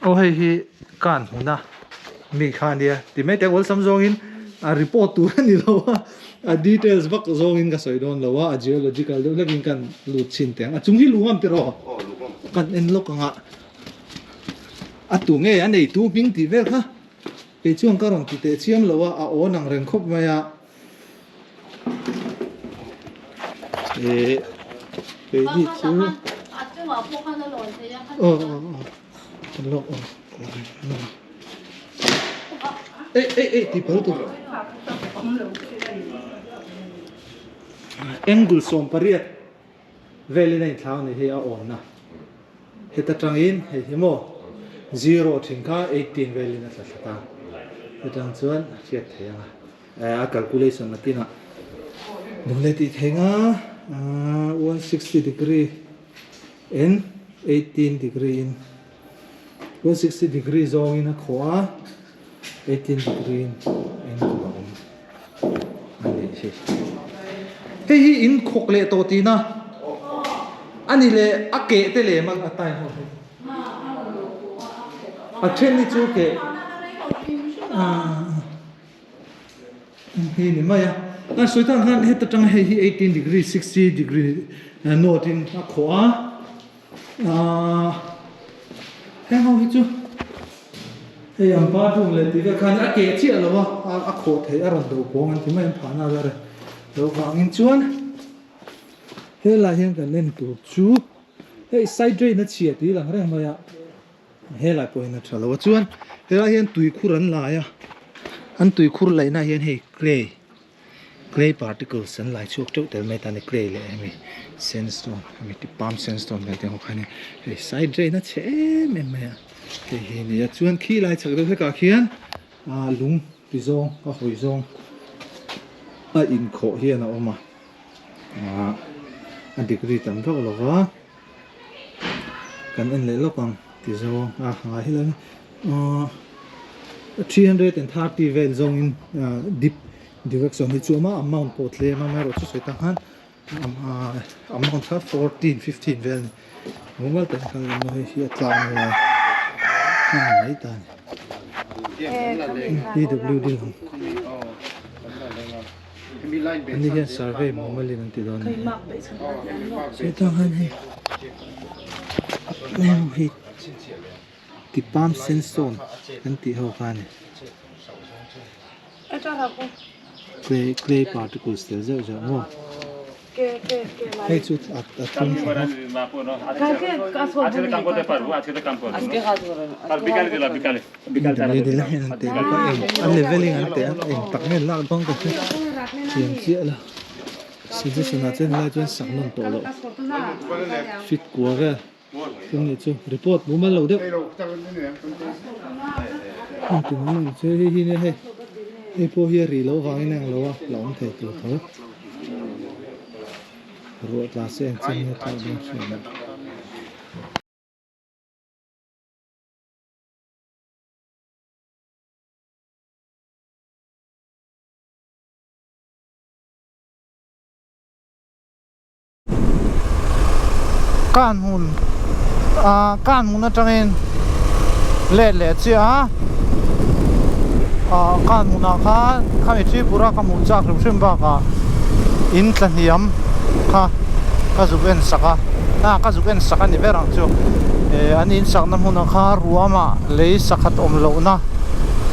Aw hei hi kan hmun a mi kha ania ti mai teh awlsam zawngin a report tur a ni lo a a details vak zawngin ka sawi dawn lo a a geological deuh hlekin kan lut chhin teh ang a chung hi luh ngam tiraw kan en lawk ang a a tu nge a neitu hming tih vel kha kei chuan ka rawn ti teh chiam lo a a awn ang reng khawp mai a. Eh keini chu aw aw aw aw ei ei ei tih palh tur angle 18 velin a inthlang a ni hei a awmna heta tangin hei hi maw zero thin kha 18 velin a tla thla ta hetang chuan a hriat theih ang a. A calculation nakinah duh leh tih theih nga 160 degree in 18 degree in 160 degree zawngin a khawh a 18 degree in angle a awm a nih hi hei hi in khawk leh tawh tihna a ni leh a keh te lem a time ho hi a then hi chu keh Hei ni mai a, a sawi tak khan heta tang hei hi 18 degree 60 degree north in a khawh a, ahh heng ho hi chu hei an bathroom leh tih vel khan a keh chiah lo a, a khawh theih a rawn do pawng an ti mai an phahna ber a lo vangin chuan helai hian kan en tur chu hei side drain a chhia tih lang reng mai a. Helai pawh hian a tha lo a chuan helai hian tuikhur an lai a an tuikhur laihna ah hian hei clay clay particles an lai chhuak teuh tel mai ta a ni clay leh hemi sandstone hemi te palm sandstone vel te ho kha a ni hei side drain a chhe em em mai a hei hi a ni a chuan khi lai chhak deuh hlekah khian ah lung ti zawng a hawi zawng a inkhawh hian a awm a ah a degree tam vak lo va. Kan en leh lawk ang ti zawng a ngai hi lang ahh 330 vel zawngin ahh dip direction hi chu a awm a amount pawh tlem a amaherawhchu sawi tak khan ahh amount kha 14 15 vel a ni mumal tak khan emaw hei hi a tlang lai a ni mai ta a ni PWD lam. Ani hian survey mumal in an ti dawn a ni hetah hian hei hei ti palm sandstone an tih ho kha a ni clay clay particles tel zeuh zeuh maw hei chu a tum thla bawk. Dil hian an teh bawk a eng a leveling an teh a eng tak nge lak dawn ka hre thiam chiah lo suggestion ah chuan helai chuan sak nawn tawh loh fit kua vel chu nih chu report mumal lo deuh heng ti mai mai chu hei hi nia hei hei pawh hi a rih loh vangin a englo a la awm thei tur tho ruah tla se eng chin nge tlak dawn hriat loh. Kan hmun ah kan hmun atangin let leh chiah a ah kan hmunah khan khami Tripura ka hmuh chak hrim hrim bakah in tla hniam kha ka zuk en sak a ah ka zuk en sak a ni ber ang chu eh an in sakna hmunah khan ruamah lei sakhat awm lohna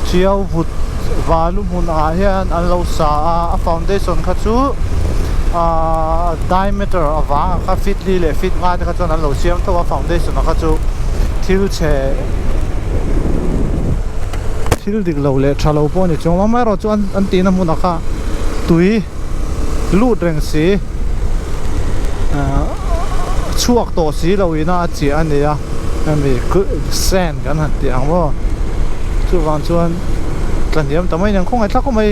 chiau vut valu hmunah hian an lo sa a a foundation kha chu ahh diameter avanga kha feet li leh feet nga te kha chuan an lo siam tho a foundation ah kha chu thil chhe thil dik lo leh tha lo pawh a ni chuang amaherawhchu an tihna hmunah kha tui lut reng si ahh chhuak tawh si lo ina a chiah a ni a hemi sand kan han tih ang maw chuvang chuan tla hniam ta mai nen khawngaih thlak khawp mai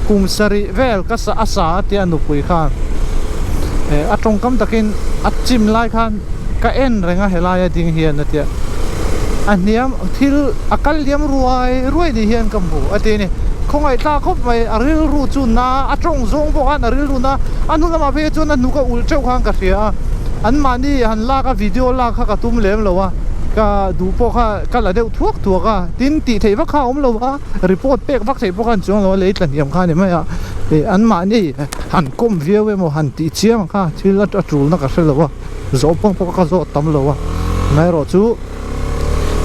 kum sarih vel ka sa a sa a tia nupui khan eh a tawngkam takin a chim lai khan ka en reng a helai a ding hian a tia a hniam thil a kal liam ruai ruai ni hian ka hmu a ti a ni khawngaih thlak khawp mai a rilru chu na a tawng zawng pawh khan a rilru na a hnu lamah phei chuan a hnuk a ulh teuh khan ka hria a an mahni han lak a video lak kha ka tum lem lo a. Ka duh pawh kha ka la deuh thuak thuak a, tin tih theih vak kha a awm lo a, report pek vak theih pawh kha an chuang lo a, lei tla hniam kha a ni mai a, ih anmahni han kawm viau emaw han tih chiang ang kha thil a tulna ka hre lo a, zawh pawng pawh ka zawt tam lo a, amaherawhchu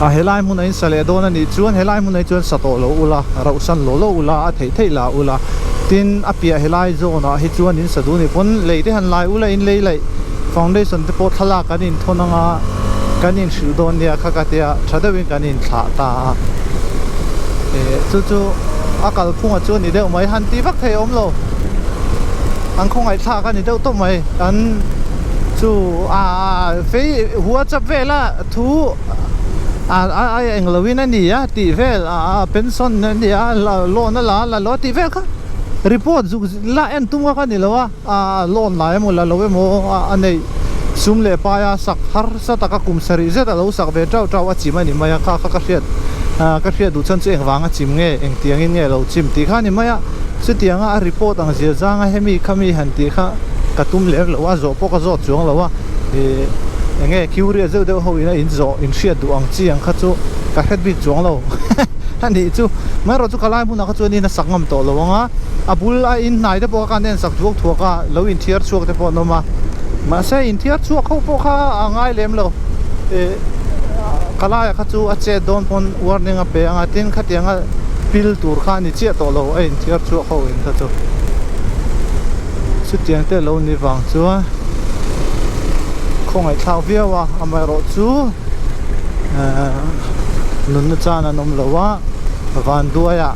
a helai hmunah in sa leh dawn a nih chuan helai hmunah hi chuan sa tawh lo ula, rauhsan law law ula, a theih theih lah ula, tin a piah helai zawnah hi chuan in sa duh a nih pawn lei te han lai ula in lei laih foundation te pawh thlalak an inthawn anga kan inhrilh dawn nia kha ka tia tha deuhin kan inthlah ta a eh chu chu a kalphunga chu a ni deuh mai han tih vak thei a awm lo an khawngaihthlak a ni deuh tawp mai an chu ah fei whatsapp vela thu ah a englo in a ni a tih vel ah pension a ni a loan a la a la lo a tih vel kha report zuk la en tum kha ka ni lo a. A loan lai emaw la lo emaw a neih sum leh paia sak harsa taka kum sarih zet a lo sak ve tauh tauh a chim a ni mai a, kha kha ka hriat ka hriat duh chhan chu engvanga chim nge engtiangin nge lo chim tih kha a ni mai a, chutianga a report ang zia zanga hemi khami han tih kha ka tum lem lo a, zawh pawh ka zawt chuang lo a, ih enge curious deuh deuh ho ina in zawh in hriat duh ang chi ang kha chu ka hret bik chuang lo a nih chu, amaherawh chu ka lai hmunah kha chuan in a sak ngam tawh lo ang a. A bul a in hnai te pawh kha kan en sak thuak thuak a, lo inthiar chhuak te pawh an awm a, mahse inthiar chhuak ho pawh kha a ngai lem lo, ih ka laiah kha chu a chet dawn pawn warning a pe ang a, tin khatianga pil tur kha a ni chiah tawh lo a inthiar chhuak ho in kha chu chutiang te lo ni vang chuan khawngaihthlak viau a, amaherawh chu ehh nunna chan an awm lo a. Vanduaia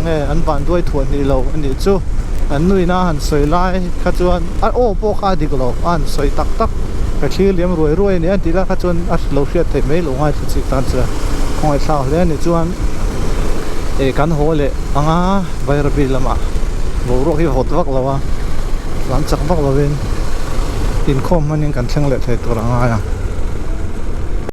nge an vanduai thuah hnih lo a nih chu an nuina a han sawi lai kha chuan a aw pawh kha a dik lo a han sawi tak tak ka thlir liam ruai ruai a ni a tih lai kha chuan a lo hriat theih mai lo ngaithla chik tan chuan khawngaihthlak hle a nih chuan eh kan haw leh anga Bairabi lamah boruak hi vawt vak lo a tlan chak vak lovin inkhawm hmanin kan thleng leh thei tur a ngai a.